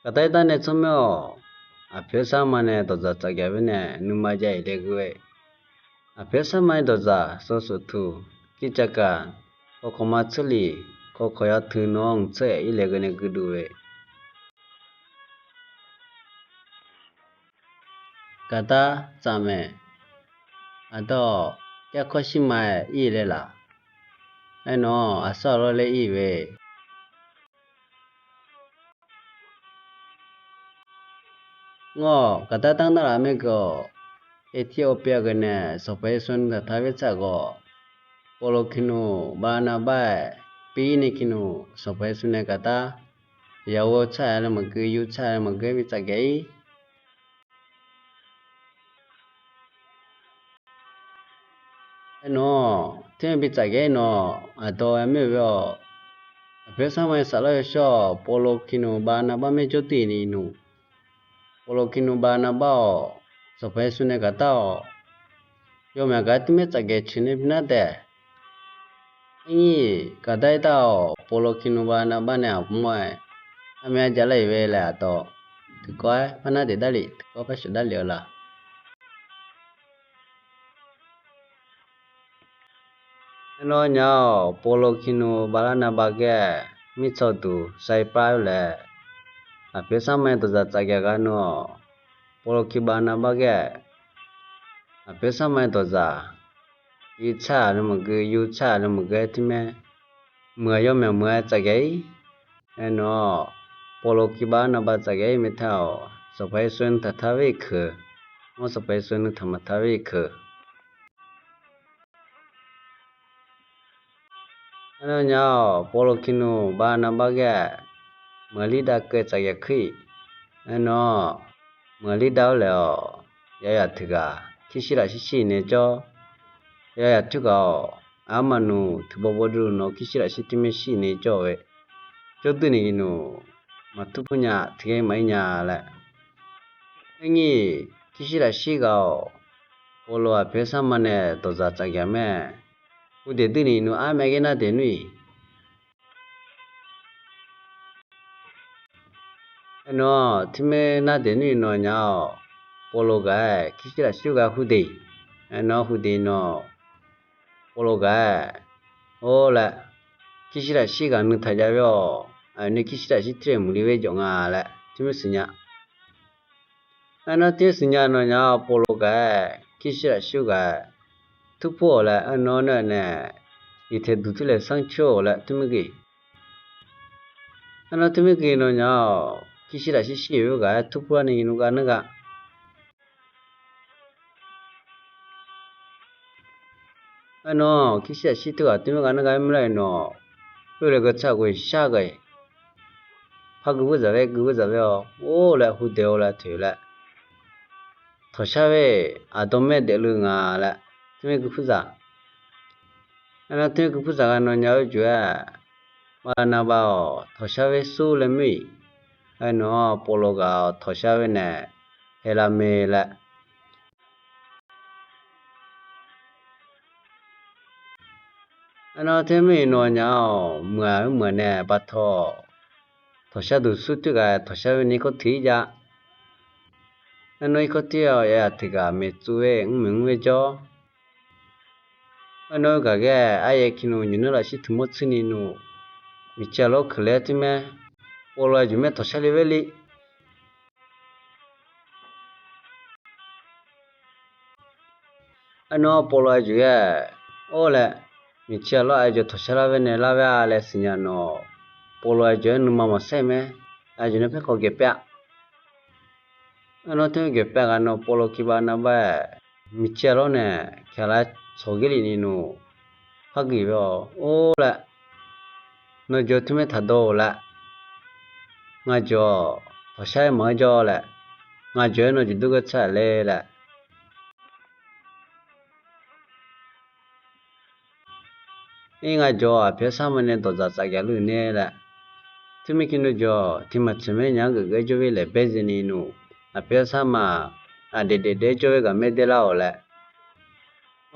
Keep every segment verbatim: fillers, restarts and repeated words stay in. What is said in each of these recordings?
Gaqdar irdav nae tsawrmyanr-awq. Aqpoeq-aer sarma nae dawqdzaq tsafgaq-aer nae nuima jav-iq laer ghoe-eu. Aqpoeq-aer sarma-aer dawqdzaq sawsuf tuq, kircav kaq, kawkawq ma tseurlif, kawkawq yawtui nawr mq tseur-aer ir laer ghae nae guiduq-eu. Gaqdar tsaf maeq. Aqdawr-awq, yarkawr shirma-aer ir laer laf. Aernar-awq, aqsur aqlawr laer ir-eu. Ngawr-awq, gaqdar danr nar laf maer geu-awq. Aertir awr pyav ghae nae sanqpaq Yeqsur nuitaq taq-aer tsaf ghawq, Pawqlov kiqnuq Baqarnabar-aer, pir nae kiqnuq sanqpaq Yeqsur nae gaqdar, yawghoe tsaf-aer laer maqgeu, yur tsaf-aer laer maqgeu-aer bi tsafgaq-ir. Aernar-awq, teumirnae bi tsafgaq-ir nawq, aqdawr-aer maer-eu ghae-awq. Aqpoeq-aer sarma-aer saflar yawshawr-awq, Pawqlov kiqnuq Baqarnabar maer jawrduq-iq ni nmr. Pawqlov kiqnuq Baqarnabar-awq, sanqpaq Yeqsur nae gaqdar-awq, yawmyaq gaq-aer teumirnae tsafgaq-eu ceuq nae bi nar taef. Aerngir-iq, gaqdar irdav-awq, Pawqlov kiqnuq Baqarnabar nae aqmawr-aer, armyav jav lar-iq bae laer aqdawr, tiqkawv-aer par nar daef darlef, tiqkawv par sheuq darlef-eu la. Aernar nya-awq, Pawqlov kiqnuq Baqarnabar ghae-aer mirtsaq duq Saerpar-aer laer, aqpoeq-aer sarma-aer dawqdzaq tsafgaq gaq nawr-awq, Pawqlov kiqnuq Baqarnabar ghae-aer, aqpoeq-aer sarma-aer dawqdzaq, ir tsaf-aer laer maqgeu, yur tsaf-aer laer maqgeu-aer teumirnae, muiq-aq yawmyaq muiq-aer tsafgaq-ir. Aernar-awq, Pawqlov kiqnuq Baqarnabar tsafgaq-ir mae tae-awq, sanqpaq Yeqsur nuitaq taq-aer keuq, mawr sanqpaq Yeqsur nuitaq maqtaq-aer keuq. Aernar nya-awq, Pawqlov kiqnuq Baqarnabar ghae-aer, muiq-aq lir dav keuv-aer tsafgaq kuir-iq. Aernar-awq, muiq-aq lir dav-awr laer-awq, yawyaq tiq ghaq kirshir lafshir shir-iq nae jawr. Yawyaq tiq ghaq-awq, armaqnuq tiq baw baw duv nawr kirshir lafshir teumirnae shir-iq nae jawr-eu. Jawrduq ni nmr, maqtur pur nya, tiqghaq maqir nya laer. Aerngir-iq, kirshir lafshir ghaq-awq, Pawqlov aqpoeq-aer sarma nae dawqdzaq tsafgaq mae. Hudaeq duq ni nmr, armyav ghae nar daef nmr-iq. Aernar-awq, teumirnae nar daef nmr-iq nawq nya-awq, Pawqlov ghaq-aer kirshir lafshir ghaq hudaeq. Aernar hudaeq nawq, Pawqlov ghaq-aer, or laer, kirshir lafshir ghaq nuitaq jav-aer-awq, aqyawf nae kirshir lafshir tir-aer muiq li-aer jawf nga laer teumirnae siqnya. Aernar teumirnae siqnya nawq nya-awq, Pawqlov ghaq-aer kirshir lafshir ghaq-aer, turpur-awq laer aernar nae nae, iqtaeq duq tirlaeq sanr coer-awq laer teumirnae ghae. Aernar teumirnae ghae nawq nya-awq, kirshir lafshir shir-eu ghaq-aer turpur-awr nae nymr gar nar ga. Aernar-awq, kirshir lafshir teughaq teumirnae ghae nar ga-aer mr lar-iq nawq, oerlaeq geu tsaq ghoe shar ghae, par gui ghoer dzaq-aer gui ghoer dzaq-aer-awr, or laer hudaeq-awr laer toeq laer, tawqshar-aer aqdawr maer daefluf nga laer teumirnae gui pur dzaq. Aernar teumirnae gui pur dzaq ghae nawq nya-eu jeq-aer, Baqarnabar-awq, tawqshar-aer sur laer mr-iq. Aernar-awq, Pawqlov ghaq-awq, tawqshar-aer nae Heqlaqmeq laer. Aernar teumirnae nawq nya-awq, muiq-aq muiq-aq nae bataw-awq, tawqshar duq sur tir ghaq-aer tawqshar-aer nae irkawr tiq-ir jav. Aernar irkawr tir-awr yawyaq tiq ghaq maeqtsuv-aer mrmuiq mr-aer jawr. Aernar gaq ghae-aer aryaer kiqnmr nymq nar lafshir tiq mawr tsuir ni nmr, miqcaer lawr keuq laer-aer teumirnae, Pawqlov aqjeq mae tawqshar le baer le. Aernar Pawqlov aqjeq-aer, or laer, miqcaer lawr aqjeq tawqshar lar baer nae lar baer-a laer siqnya nawq, Pawqlov aqjeq-aer nuima maqsaer mae, aqjeq nae paerkawv gaeqpaev-a. Aernar teumirnae gaeqpaev ghaq nawq, Pawqlov kiqbax navbar-aer, miqcaer lawr nae kaqlar tsawq ghaer lef ni nmr, par gui baer-awq, or laer, nawq jawq-eu teumirnae taqdawr-awq laer, ngaq jawq-awq tawqshar-aer maqngeur jawr laer, ngaq jawq-aer nawq jeq dur geur tsar le laer. Ir ngaq jawq-awq aqpoeq-aer sarma nae dawqdzaq tsaf gaq luf nae laer, teumirnae nawq jawq-awq tiq maqtsoeq maer nya-anr geuf geuf-aer jawr baer laeq baer zaeni nmr, aqpoeq-aer sarma aqdaef daef daef-aer jawr baer ghaq maer daer lar-awq laer.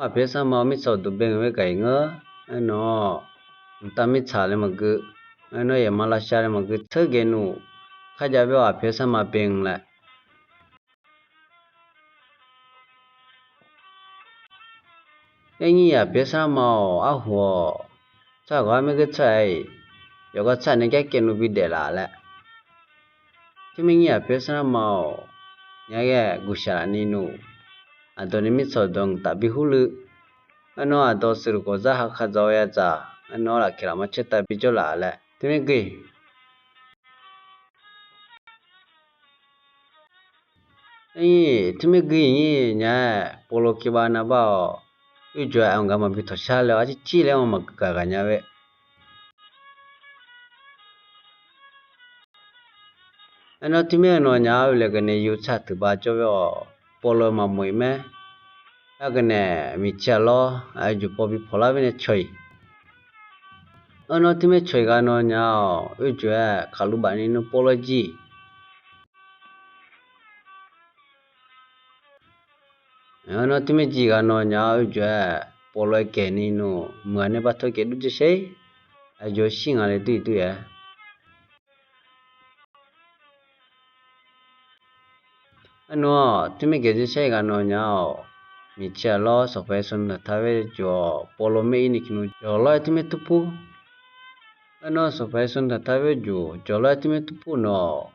Aqpoeq-aer sarma mirtsaq duq bae ngae baer gaq-iq ngeur. Aernar, mqtav mirtsaq laer maqgeu, aernar yaqma lavshav laer maqgeu tseur ghae nmr, kharjav byaer-awr aqpoeq-aer sarma beng laer. Aernyir aqpoeq-aer sarma-awq, arhu-awq, tsawrhaq ghaq-anr maergeur tsawrhaq-iq, yawqgar tsawrhaq nae gar kaevnuv bidaef laf laer. Teumirnyir aqpoeq-aer sarma-awq, nya ghae guqshaq laf ni nmr, aqdawq nae mirtsaq dawq-anr taf bi hurluiv. Aernar aqdawq suiqluf khawf zar ha ka dzaq-awr yadzaq, aernar lafkaq laf ma caertav bijawr laf laer teumirgui Aernyir teumirgui nyir nya-aer, Pawlo kibav navbar-awq, oerjawq-aer aqgaq maqbi tawqshar laer-awr arcir cir laer-anr maqgaq gaq nya-aer. Aernar teumirnae nawnyaf-awr oe laeqghae nae yawtsaq teuqbav jawr byaer-awq, Pawlo maqmof-iq mae. Arghae nae miqcaer lawr aqyawf juq paw bi pawqlar byaer nae cawq-iq. Aernar teumirnae cawq-iq ghaq nawnyaf-awq, oerjawq-aer kaqluv baf ni nmr Pawlo jir. Aernar teumirnae jir ghaq nawnyaf-awr oerjawq-aer Pawlo-aer gaeq ni nmr, muiq-aq nae bataw gaeq dur dzer shar-ir, aqyawf shir nga le dur-iq dur-aer. Aernar teumirnae gaeq dzer shar-ir ghaq nawnyaf-awq, miqcaer lawr sanqpaq Yeqsur taqtaq byaer juq-awq, Pawlo maer-ir ni kir nmr jawq lawr-aer teumirnae turpur. Aernar sanqpaq Yeqsur taqtaq byaer juq jawq lawr-aer teumirnae turpur nawq,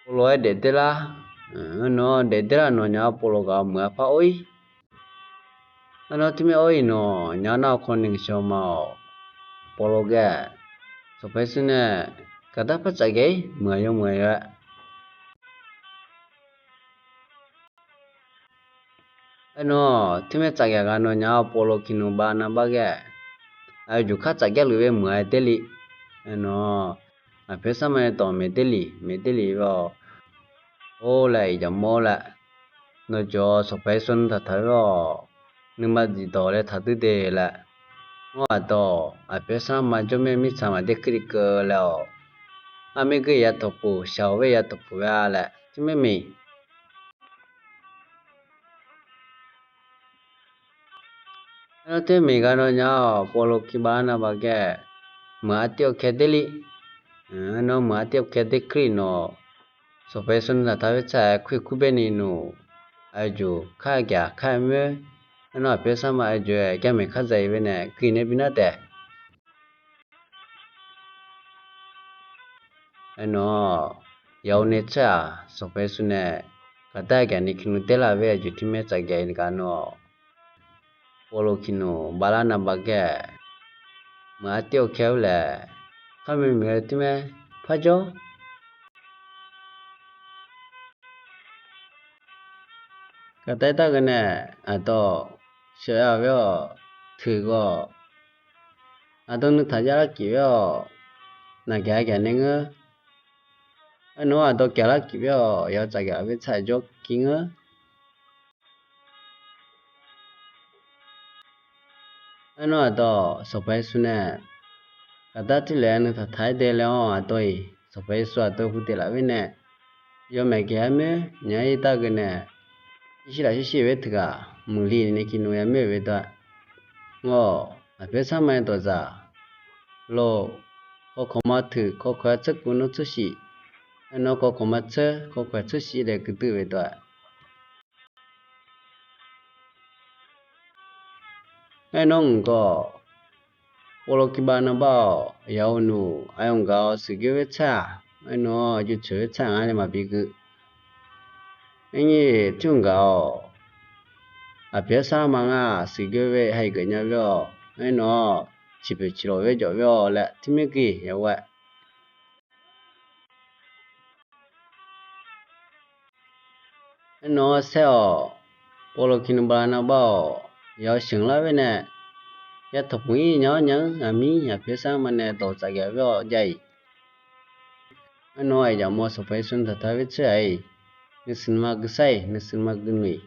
Pawlo-aer daefdaer lar. Aernar daefdaer lar nawnyaf-awr Pawlo ghaq muiq-a par or-ir. Aernar teumirnae or-ir nawnyaf-awr nar-awr kawni ngaeqshawr ma-awq, Pawlo ghae-aq, sanqpaq Yeqsur nae gaqdar par tsaf gaq-ir muiq-aq yawmuiq-a yawr-aer. Aernar teumirnae tsaf gaq ghaq nawnyaf-awr Pawlo kir nmr Barnarbar ghae-aq, aqyawf juq kar tsaf gar luf byaer muiq-a daer le. Aernar aqpoeq-aer sarma nae dawq maeq daer le, maeq daer le byaer-awq, or laer iqjaq mawr laer, nawq jawq-awq sanqpaq Yeqsur taqtaq byaer-awq, nuima diqdawq laer taqdui de laer, mawr aqdawq aqpoeq-aer sarma jawr mae mirtsaq maqdaer kuir le keuv laer-awq, armaer geur-iq ya tawqpuq shaq-awq byaer ya tawqpuq byaer laer teumirnae miq Aernar teumirnae miq ghaq nawnyaf-awq Pawlo kibav arnav baqgae, meuq artiv-awr kae daer le. Aernar meuq artiv-awr kae daer kuir-iq nawq, sanqpaq Yeqsur taqtaq byaer tsaq-aer kuir kur byaer ni nmr, aqyawf juq kar gaq kar-aer moer. Aernar aqpoeq-aer sarma aqyawf juq-aer garmaeq kar dzaq-iq byaer nae guiq nae bi nar taef. Aernar yawf nae tsawrhaq sanqpaq Yeqsur nae gaqdar gaq ni kir nmr daer lar byaer aqyawf juq teumirnae tsaf gaq-iq ghaq nawq, Pawlo kir nmr bala navbaq gae, meuq artiv-awr kae-awr laeq, kharmaeq maeq-eu teumirnae par jawr. Gaqdar-aer darghae nae aqdawq sheuq-aer-awq byaer-awq, teuq ghawq, aqdawq nuitaq jav larkif byaer-awq, naqgaq gaq nae ngeur. Aernar aqdawq gaq larkif byaer-awq, yawf tsaf gaq byaer tsaq jawr kir ngeur. Aernar aqdawq sanqpaq Yeqsur nae gaqdar tirlaeq nuitaq taq-aer dae laer-awr, aqdawq-iq sanqpaq Yeqsur aqdawq hu daeq laf byaer nae yawmaeq gaq-aer moer nya-ir darghae nae, irshir lafshir shir-eu byaer teughaq muiqli nae kir nmr ya moer-euq byaer dawr-a. Ngawr, aqpoeq sarma-aer dawqdzaq lor, kawkawq ma teuq kawkawq-aer tseur kuv nawr tseur shif. Aernar kawkawq ma tseur kawkawq-aer tseur shif laer guiqdui byaer dawr-a. Aernar ngaq gawq, Pawlo kibav navbar-awq, yawf-eu nmr aqyawf ngaq-awr siqgeur byaer tsar-aq, aernar jaceuq byaer tsar ngar nae maqbi gui. Aernyir tiq ngaq-awq, aqpoeq-aer sarma ngar siqgeur byaer ha-iq geuf nya byaer-awq, aernar ciqpoeq ciqlof byaer jawf byaer-awq laer teumirnae gui yawf-aer Aernar-awr saer-awq, Pawlo kir nmr bala navbar-awq, yawf-eu sheuq lar byaer nae, ya tawqpuq-ir nya-awr nya-anr aqmir aqpoeq sarma nae dawq tsaf gaq byaer-awq jav-iq. Aernar-awr aqyawfmaf sanqpaq Yeqsur taqtaq byaer tsawrhaq-iq, nuisiq nuima gui sar-iq, nuisiq nuima gui nmr-iq,